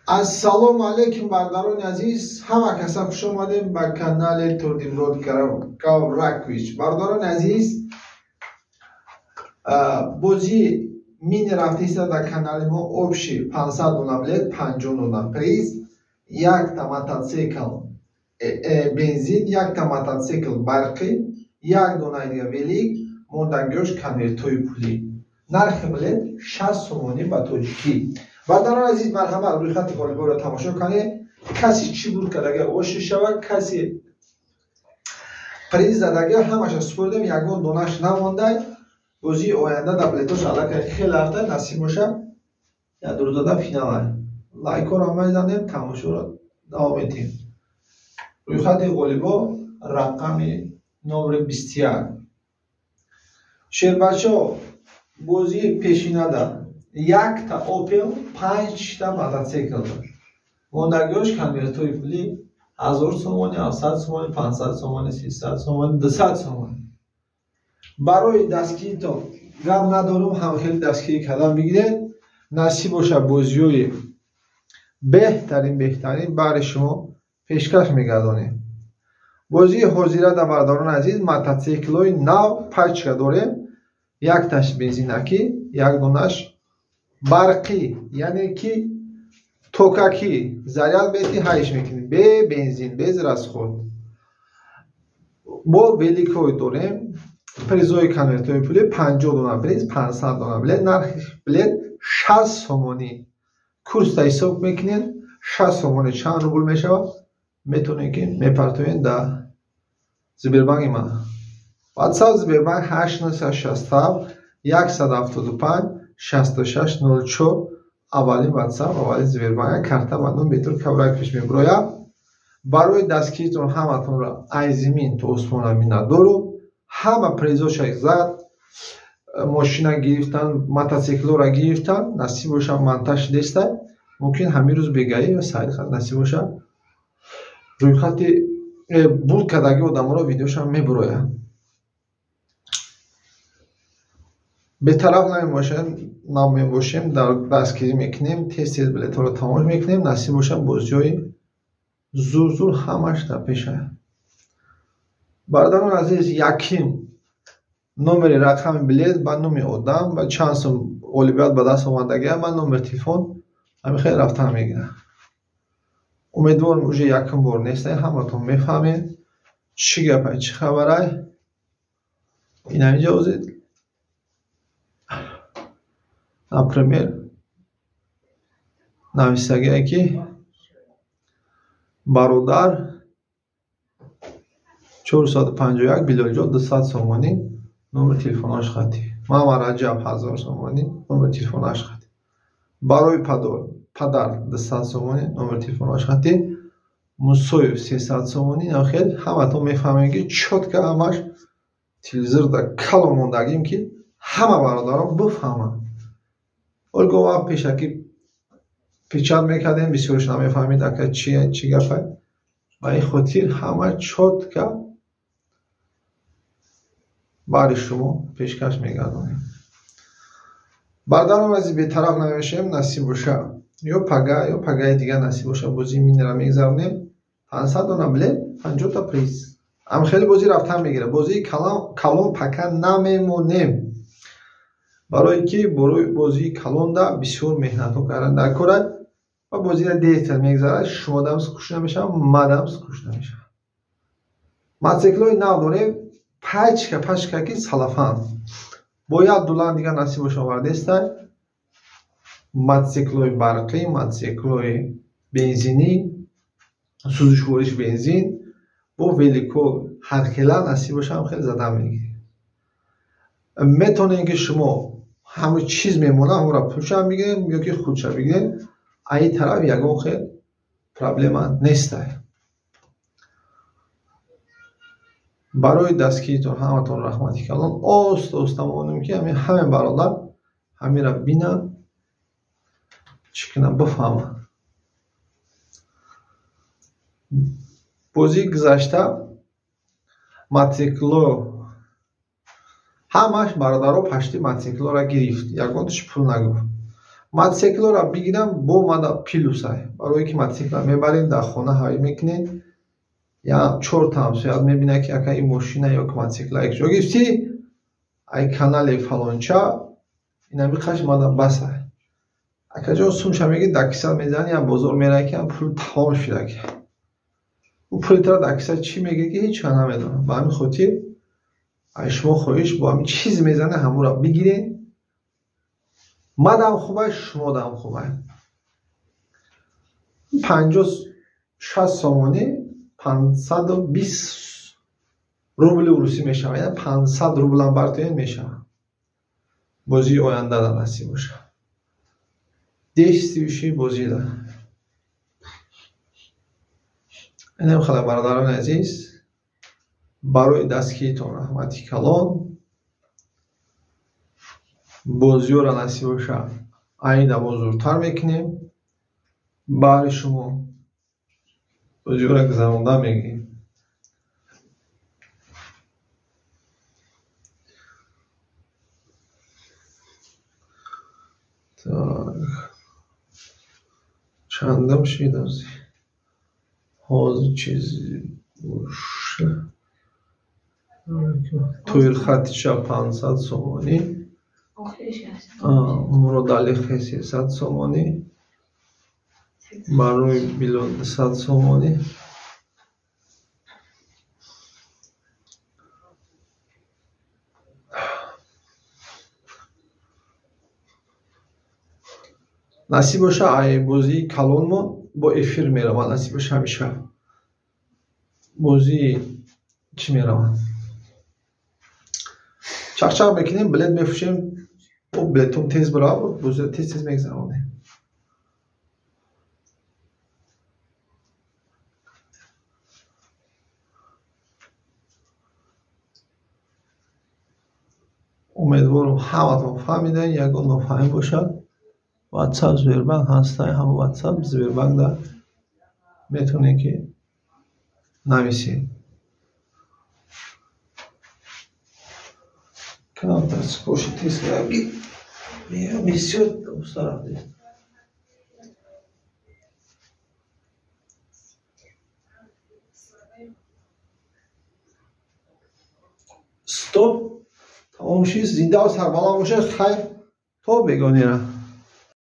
Ассалому алайкум бародарони азиз, ҳама каса хуш омадем ба канали Турдимрод Кавракович. Бародарони азиз, бозии мини рафтиста дар канали мо общий 500 дона билет, 50 дона приз, якта мотоцикл бензин, якта мотоцикл барқӣ, як дона дига велик, мондагиёш конвертҳои пулӣ. Нархи билет 60 сомонӣ ба тоҷикӣ. Бародарони азиз, марҳамат, рӯйхати ғолиборо тамошо кунед. Каси чӣ буд кардага оши шавад, каси приз задага ҳамаша супоридем, ягон донаш намонда. Бозии оянда дар билетош аллакай хеле рафта, насиб боша як рӯзада финала. Лайкҳоро мезанем, тамошоро давом медиҳем. Рӯйхати ғолибо рақами номери 21. Шербачо бозии пешинада якта Opel, 5та мотоцикл дошт. Мондагиёш конвертҳои пулӣ 1000 сомонӣ, 700 сомонӣ, 500 сомонӣ, 300 сомонӣ, 200 сомонӣ. Барои дастгиритон гап надорум, ҳамхели дастгирӣ кардан бигиред. Насиб боша бозиҳои беҳтарин баҳри шумо пешкаш мегардонем. Бозии ҳозира дар бародарони азиз мотоциклҳои нав пачка дорем. Якташ бензинакӣ, як донаш барқӣ, яъне ки токакӣ заряд мети ҳайш мекунӣ, бе бензин, без расход. Бо великҳой дорем, призҳои конвертҳои пулӣ 50 дона приз, 500 дона билет, нархи билет 60 сомонӣ. Курсда ҳисоб мекунед, 60 сомонӣ чанд рубл мешавад? Метавонед ки мепартоед дар Сбербанки ман. WhatsApp Сбербанк 8967 175 66 04, аввалин WhatsApp, аввалин Сбербанк, карта ба ном Бетур Кавракович мебирояд. Барои дастгиритон ҳаматонро ай зимин то осмона миннатдорум. Ҳама призоша зад, мошина гирифтан, мотоциклҳоро гирифтан, насиб боша монтаж деста. Мумкин ҳамин рӯз бегаӣ ва саид насиб боша рӯйхати бурд кардаги одаморо видеошам мебирояд. Бетараф намебошем, дар дастгирӣ мекунем, тез тез билетҳоро тамош мекунем. Насиб боша бозиҳои зур-зур ҳамаш дар пеш ояд. Бародарони азиз, яким номери рақами билет ба номи одам ва чанд сум ғолибият ба даст омадагия ба номери телефон ҳамин хел рафтан мегирад. Умедворам уже якум бор нестед, ҳаматон мефаҳмед чӣ гапай, чӣ хабарай. Ин ҳаминҷа озед. Например, нависагие ки бародар 451 Билолҷон 200 сомонӣ, номери телефонаш хатӣ. Мама Раҷаб 1000 сомонӣ, номери телефонаш хатӣ. Барои падар 200 сомонӣ, номери телефонаш хатӣ. Мусоев 300 сомонӣ. Нахел ҳаматон мефаҳмед ки чётко ҳамаш телевизорда калон мондагим ки ҳама бародарон бифаҳманд. Ольго вақт пешакӣ печат мекардем, бисёрш намефаҳмид ака чӣ гапай. Ба ин хотир ҳама чётко баҳри шумо пешкаш мегардонем. Бародарон азиз, бетараф намешавем, насиб боша ё пага ё пагаи дигар насиб боша бозии минера мегзаронем. 500 дона билет, 50 та приз. Ам хеле бозӣ рафтан мегирад. Бозии калон пака намемонем. Барои ки бозии калонда бисёр меҳнатҳо кардан дар корад ва бозиро дертар мегзарад, шумодам скучно мешавад, мадам скучно мешавад. Мотоциклҳои нав дорем, пачка пачка ки салафан. Бо як дулан дигар насиб боша овардестай. Мотоциклҳои барқӣ, мотоциклҳои бензинӣ, сӯзишвориш бензин, бо велико ҳархела насиб боша ҳам хеле задан мегиред. Метавонед ки шумо ҳама чиз мемонад, ҳамонро пулшам бигиред ё ки худша бигиред. Ай тараф ягон хел проблема нестай. Барои дастгиритон ҳаматон раҳмати калон. Оста оста монем ки ҳамин ҳама бародар ҳаминро бинанд, чӣ кунанд, бифаҳманд. Бозии гузашта мотоциклҳо ҳамаш бародаро пашти мотоциклҳоро гирифт, ягонташ пул нагуфт. Мотоциклро бигирам бо мада плюсай. Барое ки мотоцикла мебаред дар хона ҳай мекунед, я чорта ҳамсояд мебинад ки ака ин мошина ё мотоцикла як ҷо гирифтӣ, ай канале фалонча, инами қаш мада басай. Акаҷон сумша мегирӣ дар киса мезанӣ, я бозор меравӣ ки пул тамом шуда ки. Ӯ пули тара дар киса чӣ мегирӣ ки ҳеҷ кас намедонад. Ба ҳамин хотир ай шумо хоҳиш бо ҳамин чиз мезанед ҳамонро бигиред. Мадам хубай, шумодам хубай. 50-60 сомонӣ 520 рубли русӣ мешавад. Яъне 500 рублам бартоен мешавад. Бозии оянда дар насиб бошад. Действующий бозида. Инам хела бародарони азиз, барои дастгиритон раҳмати калон. Бозиёро насиб бошад айда боз зуртар мекунем. Баҳри шумо бозиёро гузаронда мегирем. Так, чандам шид ҳозир? Ҳозир чизи боша. Тоирхатича 500 сомонӣ. Муродалӣ 300 сомонӣ. Барои Билол 200 сомонӣ. Насиб боша ай бозии калонмон бо эфир меравад. Насиб боша ҳамеша бозии чӣ меравад? Чақчақ мекунем, билет мефурӯшем, бо билетом тез биравад, бозиро тез-тез мегзаронем. Умедворам ҳаматон фаҳмидаед, ягон нофаҳмӣ бошад. WhatsApp Сбербанк ҳастай, ҳама WhatsApp Сбербанк да метавонед ки нависед. Камтар скоши тез раги. Бисёр уста рафтед. Стоп. Тамом шид. Зиндаву сарбаланд бошед. Хайр то бегонира.